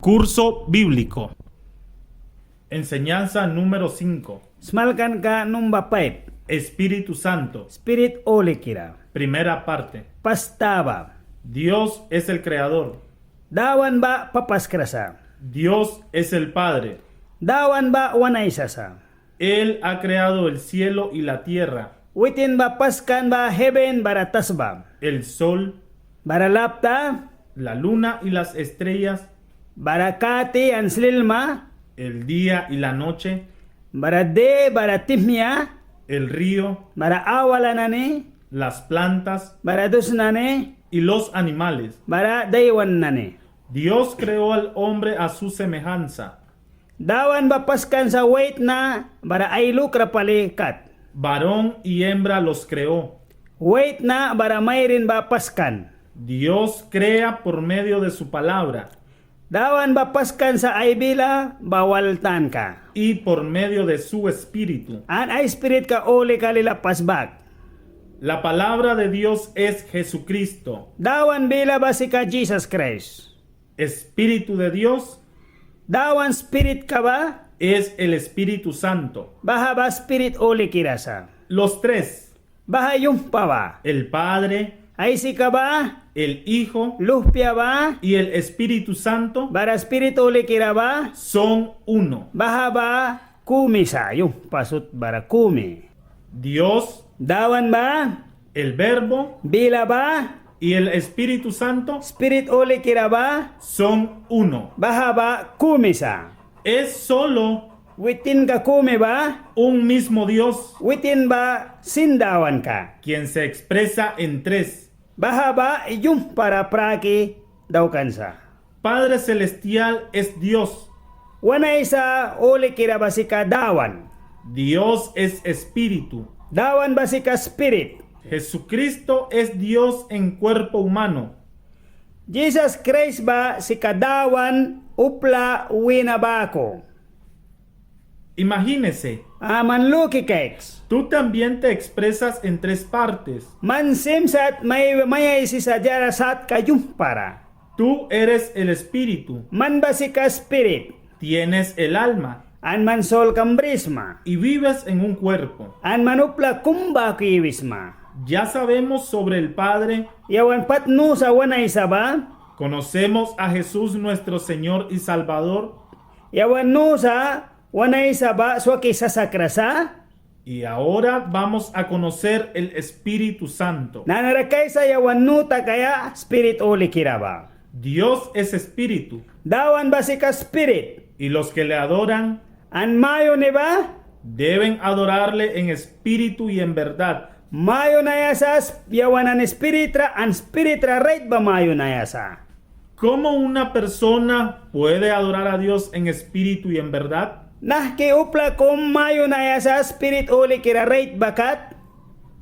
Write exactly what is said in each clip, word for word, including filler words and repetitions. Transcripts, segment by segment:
Curso bíblico. Enseñanza número cinco. Smalkanka numba paip. Espíritu Santo. Spirit Hulikira. Primera parte. Pas ta ba. Dios es el creador. Dawan ba papaskra sa. Dios es el Padre. Dawan ba wan Aisa sa. Él ha creado el cielo y la tierra. Witin ba paskan ba heven bara tasba. El sol. Bara lapta. La luna y las estrellas. Bara kati an slilma. El día y la noche. Bara de bara tihmia. El río. Bara awala nani. Las plantas. Bara dus nani. Y los animales. Bara daiwan nani. Dios creó al hombre a su semejanza. Dawan ba paskan sa waitna bara ai lukra pali kat. Varón y hembra los creó. Waitna bara mairin ba paskan. Dios crea por medio de su palabra. Dawan ba paskan sa ai bila ba wal tanka. Y por medio de su espíritu. An ai spiritka hulika lila pas bak. La palabra de Dios es Jesucristo. Dawan bila ba sika Jisas Kraist. Espíritu de Dios. Dawan spiritka ba. Es el Espíritu Santo. Baha ba Spirit Hulikira sa. Los tres. Baha yumhpa ba. El Padre. Aisika ba. El Hijo. Luhpia ba. Y el Espíritu Santo. Bara Spirit Hulikira ba. Son uno. Baha ba kumi sa, yumhpa sut bara kumi. Dios. Dawan ba. El Verbo. Bila ba. Y el Espíritu Santo. Spirit Hulikira ba. Son uno. Baha ba kumi sa. Es solo. Witinka kumi ba. Un mismo Dios. Witin ba sin Dawanka. Quien se expresa en tres. Baha ba yumhpara praki daukan sa. Padre celestial es Dios. Wan Aisa hulikira ba sika Dawan. Dios es espíritu. Dawan ba sika spirit. Jesucristo es Dios en cuerpo humano. Jisas Kraist ba sika Dawan upla wîna baku. Imagínese. A, man luki kaiks. Tú también te expresas en tres partes. Man sim sat mai, mai aisisa diara satka yumhpara. Tú eres el espíritu. Man ba sika spirit. Tienes el alma. An man solkam brisma. Y vives en un cuerpo. An man upla kum baku iwisma. Ya sabemos sobre el Padre. Yawan pat nusa wan Aisa ba. Conocemos a Jesús nuestro Señor y Salvador. Yawan nusa wan Aisa ba swaki sasakra sa. Y ahora vamos a conocer el Espíritu Santo. Nanara kaisa yawan nu takaia Spirit Hulikira ba. Dios es espíritu. Dawan ba sika spirit. Y los que le adoran. An mayuni ba. Deben adorarle en espíritu y en verdad. Mayunaia sa yawan nani spiritra an spiritra rait ba mayunaia sa. ¿Cómo una persona puede adorar a Dios en espíritu y en verdad? Nahki upla kum mayunaia sa Spirit Hulikira rait ba kat?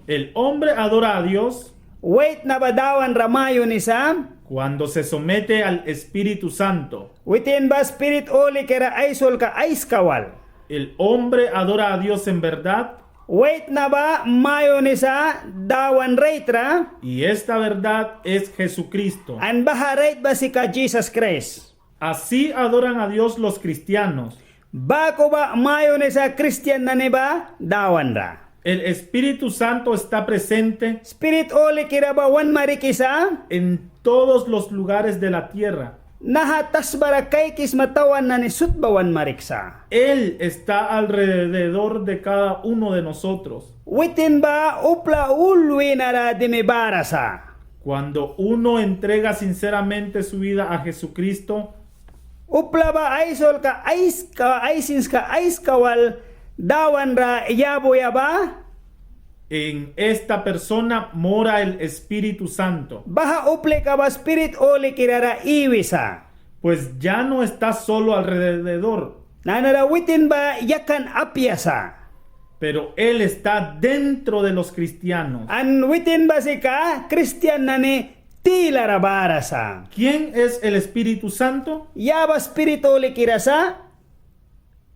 El hombre adora a Dios. Waitna ba Dawanra mayunisa. Cuando se somete al Espíritu Santo. Witin ba Spirit Hulikira aisulka aiska wal. El hombre adora a Dios en verdad. Waitna ba mayunisa Dawan raitra. Y esta verdad es Jesucristo. An baha rait ba sika Jisas Kraist. Así adoran a Dios los cristianos. Baku ba mayunisa kristian nani ba Dawanra. El Espíritu Santo está presente. Spirit Hulikira ba wan marikisa. En todos los lugares de la tierra. Naha tasbara kaikisma tawan nani sut ba wan mariksa. Él está alrededor de cada uno de nosotros. Witin ba upla ul wînara dimi bara sa. Cuando uno entrega sinceramente su vida a Jesucristo, upla ba aisulka aiska, aisinska aiska wal Dawanra yabuya ba. En esta persona mora el Espíritu Santo. Baha uplika ba Spirit Hulikira ra iwisa. Pues ya no está solo alrededor. Nanara witin ba yakan apia sa. Pero Él está dentro de los cristianos. An witin ba sika kristian nani tilara bara sa. ¿Quién es el Espíritu Santo? Ya ba Spirit Hulikira sa.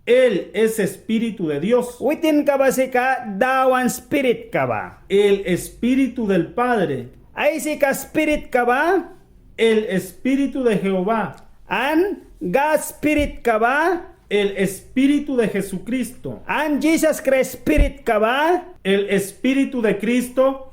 Él es Espíritu de Dios. Witinka ba sika Dawan Spiritka ba. El Espíritu del Padre. Aisika Spiritka ba. El Espíritu de Jehová. An Gad Spiritka ba. El Espíritu de Jesucristo. An Jisas Kraist Spiritka ba. El Espíritu de Cristo.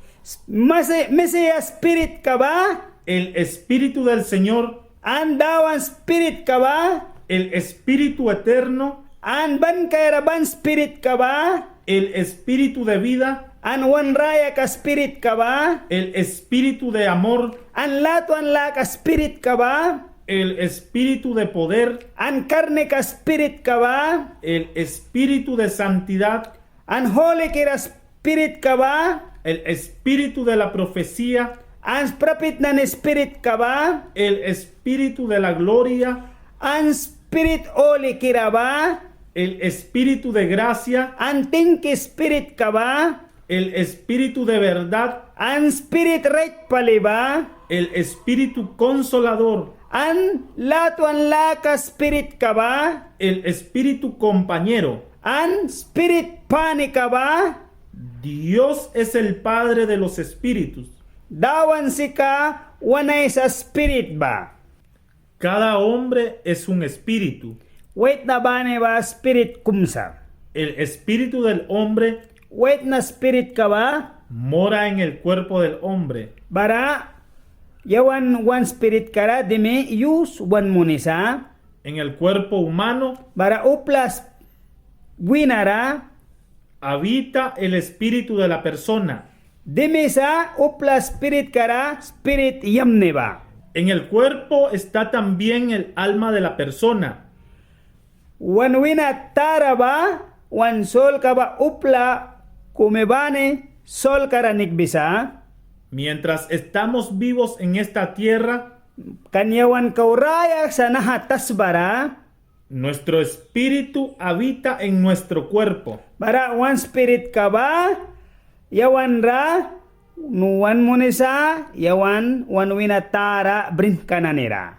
Mesi-, Mesias Spiritka ba. El Espíritu del Señor. An Dawan Spiritka ba. El Espíritu eterno. An ban kaiara ban Spiritka ba. El Espíritu de vida. An wan rayaka Spiritka ba. El Espíritu de amor. An latwan laka Spiritka ba. El Espíritu de poder. An karnika Spiritka ba. El Espíritu de santidad. An hulikira Spiritka ba. El Espíritu de la profecía. An prapit nani Spiritka ba. El Espíritu de la gloria. An Spirit hulikira ba. El Espíritu de gracia. An tingki Spiritka ba. El Espíritu de verdad. An Spirit rait pali ba. El Espíritu consolador. An latwan laka Spiritka ba. El Espíritu compañero. An Spirit panika ba. Dios es el Padre de los espíritus. Dawan sika wan Aisa Spirit ba. Cada hombre es un espíritu. Waitna bani ba spirit kum sa. El espíritu del hombre. Waitna spiritka ba. Mora en el cuerpo del hombre. Bara yawan wan spiritkara dimi yus wan munisa. En el cuerpo humano. Bara upla s-, winara. Habita el espíritu de la persona. Dimisa upla spiritkara spirit yamni ba. En el cuerpo está también el alma de la persona. Wan wina tara ba, wan solka ba upla kumi bani solkara nikbisa. Mientras estamos vivos en esta tierra, kan yawan kau raya sa naha tasbara, nuestro espíritu habita en nuestro cuerpo. Bara wan spiritka ba yawan ra nu wan munisa, yawan wan wina tara brinka nani ra.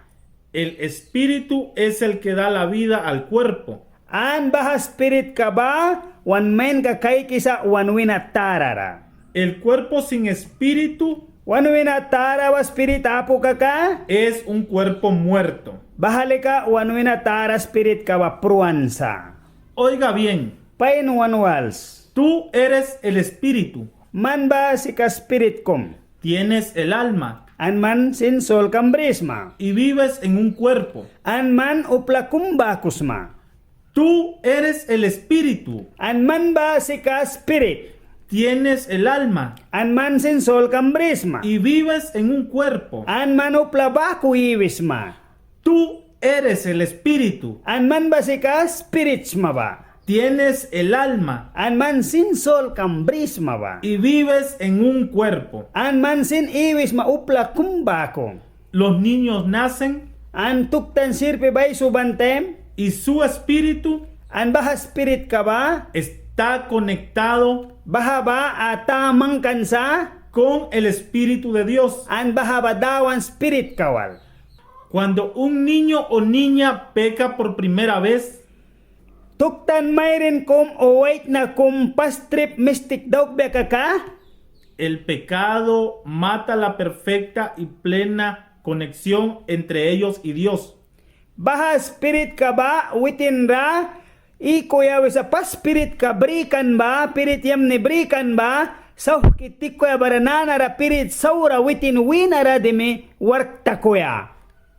El espíritu es el que da la vida al cuerpo. An baha spiritka ba wan mainka kaikisa wan wina tara ra. El cuerpo sin espíritu. Wan wina tara ba spirit apu kaka. Es un cuerpo muerto. Baha lika wan wina tara spiritka ba pruan sa. Oiga bien. Pain wan wals. Tú eres el espíritu. Man ba sika spirit kum. Tienes el alma. An man sin solkam brisma. Y vives en un cuerpo. An man upla kum baku sma. Tú eres el espíritu. An man ba sika spirit. Tienes el alma. An man sin solkam brisma. Y vives en un cuerpo. An man upla baku iwisma. Tú eres el espíritu. An man ba sika spirit sma ba. Tienes el alma. An man sin solkam brisma ba. Y vives en un cuerpo. An man sin iwisma upla kum baku. Los niños nacen. An tuktan sirpi ba aisuban taim. Y su espíritu. An baha spiritka ba. Está conectado. Baha ba ata mangkan sa. Con el Espíritu de Dios. An baha ba Dawan spiritka wal. Cuando un niño o niña peca por primera vez, tuktan mairin kum o waitna kum pas trip mistik daukbia kaka. El pecado mata la perfecta y plena conexión entre ellos y Dios. Baha spiritka ba witin ra ikuya wisa pas spiritka brikan ba, spirit yamni brikan ba sauhki tikuya bara nanara spirit saura witin wîna ra dimi wark takuya.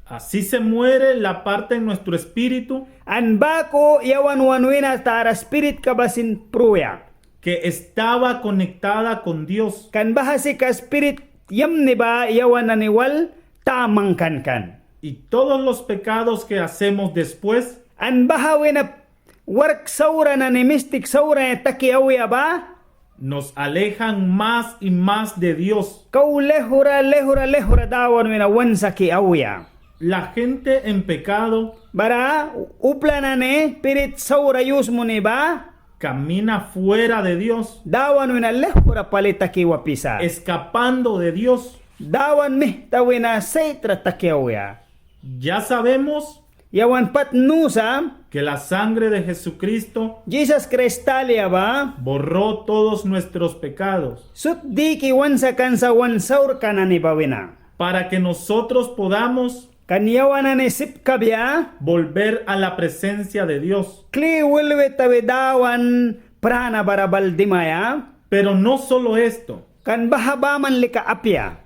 Así se muere la parte en nuestro espíritu. An baku yawan wan wîna tara spiritka ba sin pruya. Que estaba conectada con Dios. Kan baha sika spirit yamni ba yawan nani wal ta mangkan kan. Y todos los pecados que hacemos después. An baha wina wark saura nani mistik saura nani taki auya ba. Nos alejan más y más de Dios. Kau laihura, laihura, laihura Dawan wina wan saki auya. La gente en pecado. Bara upla nani spirit saura yus muni ba. Camina fuera de Dios. Dawan wina laihura pali taki wapisa. Escapando de Dios. Dawan mihta wina saitra taki auya. Ya sabemos. Yawan pat nusa. Que la sangre de Jesucristo. Jisas Kraist talia ba. Borró todos nuestros pecados. Sut diki wan sakan sa wan saurka nani ba wina. Para que nosotros podamos. Kan yawan nani sip kabia. Volver a la presencia de Dios. Kli wilwi tawi Dawan prana bara bal dimaia. Pero no solo esto. Kan baha baman lika apia.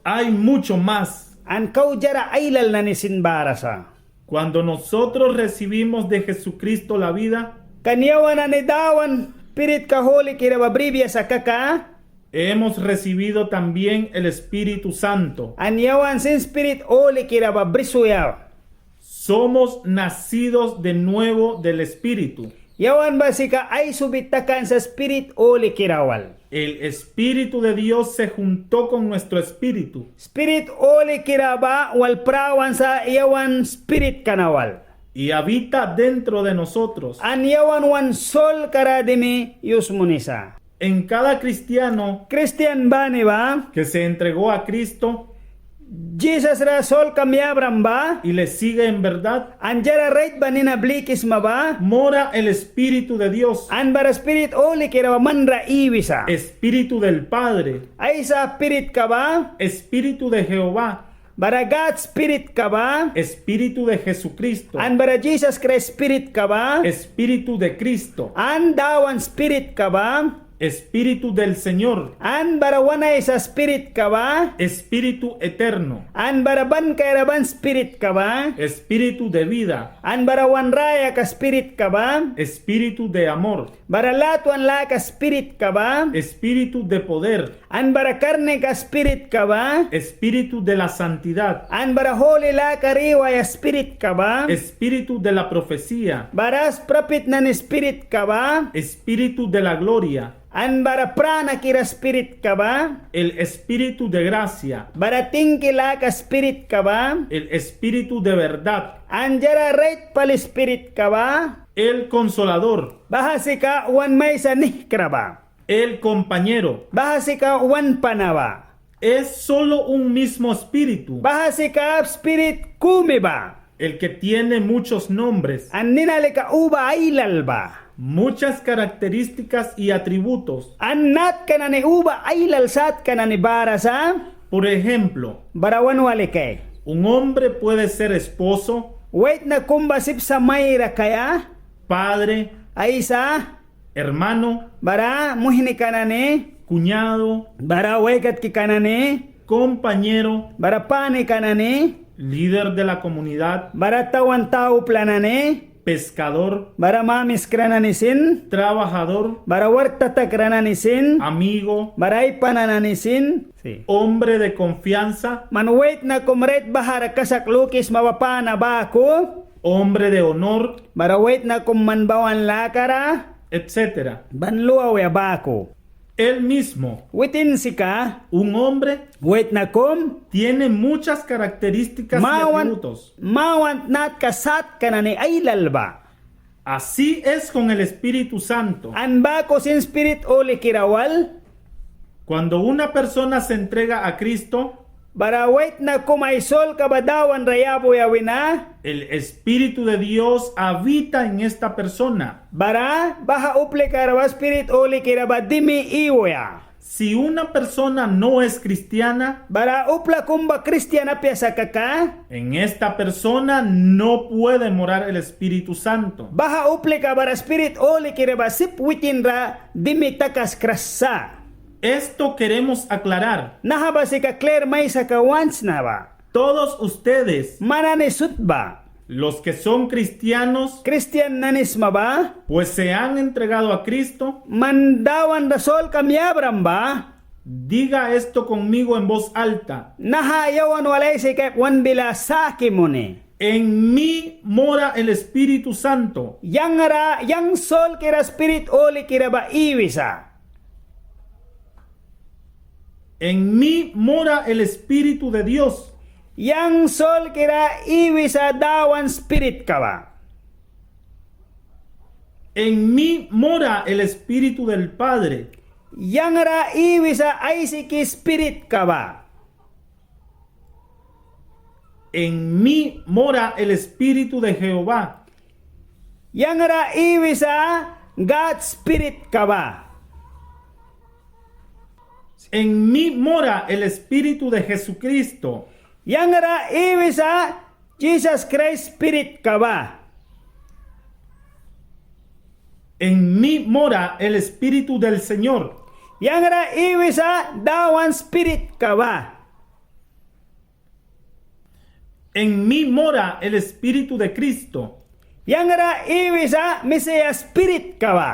Hay mucho más. An kau diara ailal nani sin bara sa. Cuando nosotros recibimos de Jesucristo la vida, kan yawan nani Dawan Spiritka Hulikira ba bribia sa kaka, hemos recibido también el Espíritu Santo. An yawan sin Spirit Hulikira ba briswia. Somos nacidos de nuevo del Espíritu. Yawan ba sika aisubi takan sa Spirit Hulikira wal. El Espíritu de Dios se juntó con nuestro espíritu. Spirit Hulikira ba wal prawan sa yawan spiritka na wal. Y habita dentro de nosotros. An yawan wan solkara dimi yus munisa. En cada cristiano, kristian bani ba, que se entregó a Cristo, Jisas ra solkam yabram ba, y le sigue en verdad, an diara rait ba nina blikisma ba, mora el Espíritu de Dios, an bara Spirit Hulikira ba man ra iwisa. Espíritu del Padre, Aisa Spiritka ba, Espíritu de Jehová, bara Gad Spiritka ba, Espíritu de Jesucristo, an bara Jisas Kraist Spiritka ba, Espíritu de Cristo, an Dawan Spiritka ba, Espíritu del Señor, an bara wan Aisa Spiritka ba, Espíritu eterno, an bara ban kaiara ban Spiritka ba, Espíritu de vida, an bara wan rayaka Spiritka ba, Espíritu de amor, bara latwan laka Spiritka ba, Espíritu de poder, an bara karnika Spiritka ba, Espíritu de la santidad, an bara huli laka ra iwaia Spiritka ba, Espíritu de la profecía, bara prapit nani Spiritka ba, Espíritu de la gloria, an bara pranakira Spiritka ba, el Espíritu de gracia, bara tingki laka Spiritka ba, el Espíritu de verdad, an diara rait pali Spiritka ba, el Consolador, baha sika wan maisa nihkra ba. El compañero, baha sika wan pana ba. Es solo un mismo espíritu, baha sika spirit kumi ba. El que tiene muchos nombres, an nina lika uba ailal ba. Muchas características y atributos, an natka nani uba ailal satka nani bara sa. Por ejemplo, bara wan wali kai. Un hombre puede ser esposo, waitna kum ba sip sa maira kaia. Padre, aisa. Hermano, bara muihnika nani. Cuñado, bara waikatkika nani. Compañero, bara panika nani. Líder de la comunidad, bara tawan ta upla nani. Pescador, bara mamiskra nani sin. Trabajador, bara wark tatakra nani sin. Amigo, bara ai pana nani sin. Sí. Hombre de confianza, man waitna kum rait bahara kasak lukisma ba pana baku. Hombre de honor, bara waitna kum man bawan lakara. Etcétera. Ban luaia baku. Él mismo, witin sika, un hombre, waitna kum, tiene muchas características y atributos, mawan natka satka nani ailal ba. Así es con el Espíritu Santo. An baku sin Spirit Hulikira wal. Cuando una persona se entrega a Cristo, bara waitna kum ai solka ba Dawan ra yabuya wina, el Espíritu de Dios habita en esta persona. Bara baha uplikara ba Spirit Hulikira ba dimi iwaia. Si una persona no es cristiana, bara upla kum ba kristian apia sa kaka, en esta persona no puede morar el Espíritu Santo. Baha uplika bara Spirit Hulikira ba sip witin ra dimi takaskras sa. Esto queremos aclarar. Naha ba sika klir mai sakaia want sna ba. Todos ustedes, man nani sut ba, los que son cristianos, kristian nani sma ba, pues se han entregado a Cristo, man Dawan ra solkam yabram ba. Diga esto conmigo en voz alta. Naha yawan wal aisi kaia wan bila saki muni. En mí mora el Espíritu Santo. Yang ra, yang solkira Spirit Hulikira ba iwisa. En mí mora el Espíritu de Dios. Yang solkira iwisa Dawan Spiritka ba. En mí mora el Espíritu del Padre. Yang ra iwisa Aisiki Spiritka ba. En mí mora el Espíritu de Jehová. Yang ra iwisa Gad Spiritka ba. En mí mora el Espíritu de Jesucristo. Yang ra iwisa Jisas Kraist spiritka ba. En mí mora el Espíritu del Señor. Yang ra iwisa Dawan spiritka ba. En mí mora el Espíritu de Cristo. Yang ra iwisa Misias spiritka ba.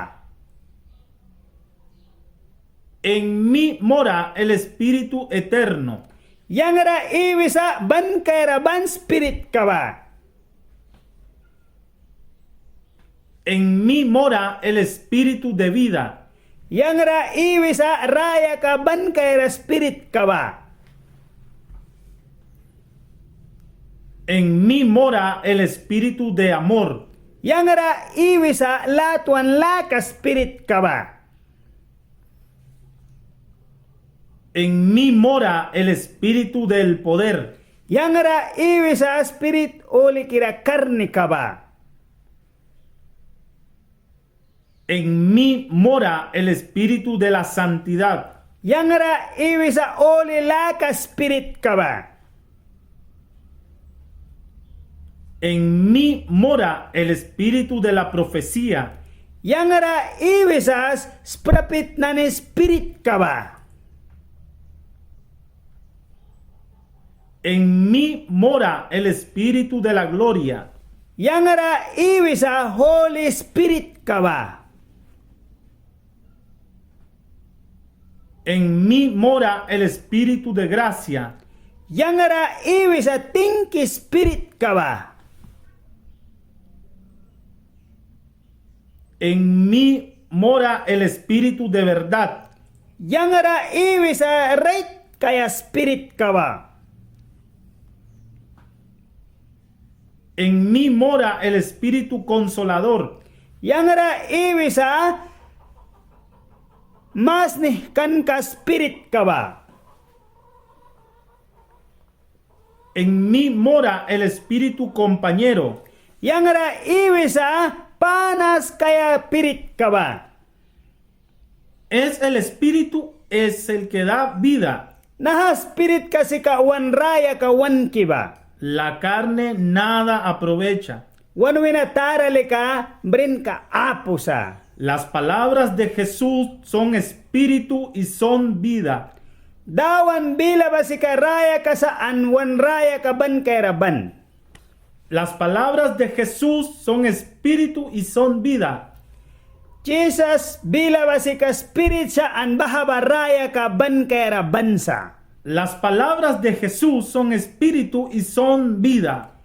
En mí mora el Espíritu eterno. Yang ra iwisa ban kaiara ban spiritka ba. En mí mora el Espíritu de vida. Yang ra iwisa rayaka ban kaiara spiritka ba. En mí mora el Espíritu de amor. Yang ra iwisa latwan laka spiritka ba. En mí mora el Espíritu del poder. Yang ra iwisa Spirit Hulikira karnika ba. En mí mora el Espíritu de la santidad. Yang ra iwisa huli laka spiritka ba. En mí mora el espíritu de la profecía. Yang ra iwisas prapit nani spiritka ba. En mí mora el espíritu de la gloria. Yang ra iwisa Holi Spiritka ba. En mí mora el espíritu de gracia. Yang ra iwisa tingki spiritka ba. En mí mora el espíritu de verdad. Yang ra iwisa rait kaia spiritka ba. En mí mora el espíritu consolador. Yang ra iwisa masnihkanka spiritka ba. En mí mora el espíritu compañero. Yang ra iwisa panas kaia spiritka ba. Es el espíritu, es el que da vida. Naha spiritka sika wan rayaka wanki ba. La carne nada aprovecha. Wan wina tara lika brinka apu sa. Las palabras de Jesús son espíritu y son vida. Dawan bila ba sika rayaka sa an wan rayaka ban kaiara ban. Las palabras de Jesús son espíritu y son vida. Jisas bila ba sika spirit sa an baha ba rayaka ban kaiara ban sa. Las palabras de Jesús son espíritu y son vida.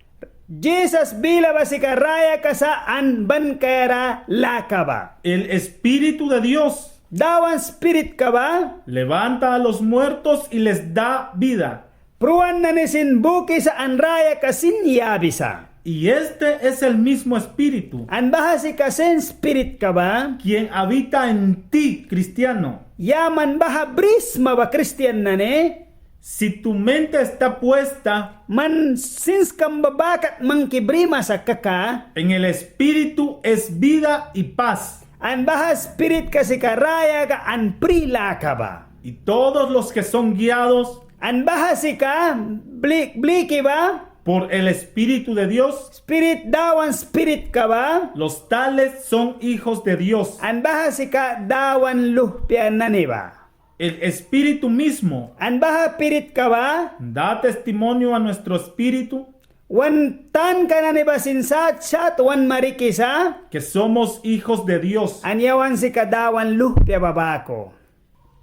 Jisas bila ba sika rayaka sa an ban kaiara laka ba. El Espíritu de Dios. Dawan spiritka ba. Levanta a los muertos y les da vida. Pruan nani sin bukisa an rayaka sin yabisa. Y este es el mismo Espíritu. An baha sika sin spiritka ba. Quien habita en ti, cristiano. Ya man baha brisma ba kristian nani. Si tu mente está puesta. Man sinskam ba bakat mangki brima sa kaka. En el Espíritu es vida y paz. An baha spiritka sika rayaka an pri laka ba. Y todos los que son guiados. An baha sika bli-, bliki ba. Por el Espíritu de Dios. Spirit Dawan spiritka ba. Los tales son hijos de Dios. An baha sika Dawan luhpia nani ba. El Espíritu mismo. An baha spiritka ba. Da testimonio a nuestro espíritu. Wan tanka nani ba sin sat sat wan marikisa. Que somos hijos de Dios. An yawan sika Dawan luhpia ba baku.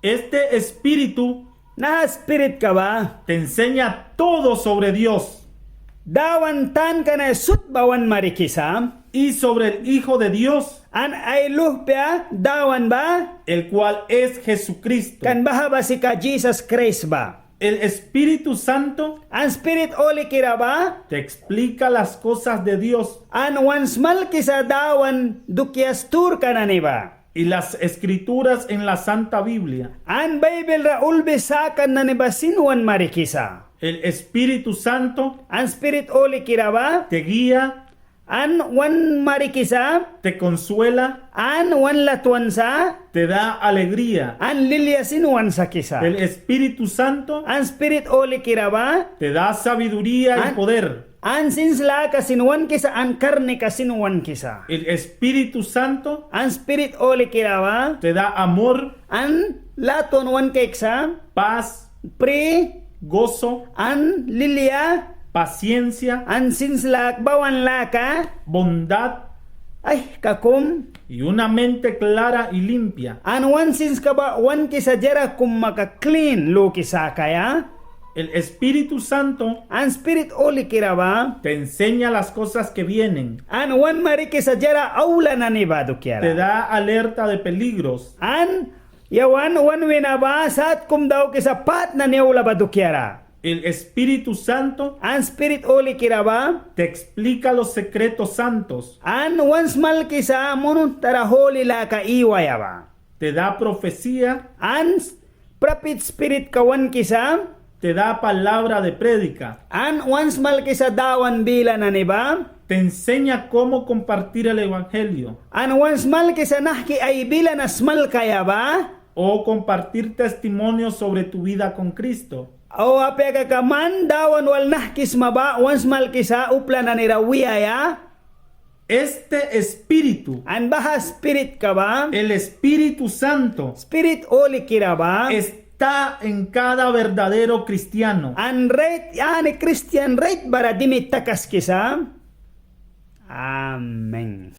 Este espíritu. Naha spiritka ba. Te enseña todo sobre Dios. Dawan tanka nani sut ba wan marikisa. Y sobre el Hijo de Dios. An ai luhpia Dawan ba. El cual es Jesucristo. Kan baha ba sika Jisas Kraist ba. El Espíritu Santo. An Spirit Holikira ba. Te explica las cosas de Dios. An wan smalkisa Dawan dukia sturka nani ba. Y las escrituras en la Santa Biblia. An Baibil ra ulbi sakan nani ba sin wan marikisa. El Espíritu Santo. An Spirit Holikira ba. Te guía. An wan marikisa. Te consuela. An wan latwan sa. Te da alegría. An lilia sin wan sakisa. El Espíritu Santo. An Spirit Hulikira ba. Te da sabiduría y poder. An sins laka sin wankisa, an karnika sin wankisa. El Espíritu Santo. An Spirit Hulikira ba. Te da amor. An latwan wan kaiksa. Paz. Pri. Gozo. An lilia. Paciencia. An sins lak, bawan laka. Bondad. Aihka kum. Y una mente clara y limpia. An wan sinska ba wankisa diara kum maka klin luki sakaia. El Espíritu Santo. An Spirit Hulikira ba. Te enseña las cosas que vienen. An wan marikisa diara aula nani ba dukiara. Te da alerta de peligros. An yawan wan wina ba sat kum daukisa pât nani aula ba dukiara. El Espíritu Santo. An Spirit Hulikira ba. Te explica los secretos santos. An wan smalkisa munuhtara huli laka iwaia ba. Te da profecía. An s-, prapit spiritka wankisa. Te da palabra de prédica. An wan smalkisa Dawan bila nani ba. Te enseña cómo compartir el evangelio. An wan smalkisa nahki ai bila na smalkaia ba. O compartir testimonio sobre tu vida con Cristo. O apia kaka man Dawan wal nahki sma ba wan smalkisa upla nani ra wiaia. Este espíritu. An baha spiritka ba. El Espíritu Santo. Spirit Hulikira ba. Está en cada verdadero cristiano. An rait, ani kristian rait bara dimi takaskisa. Amen.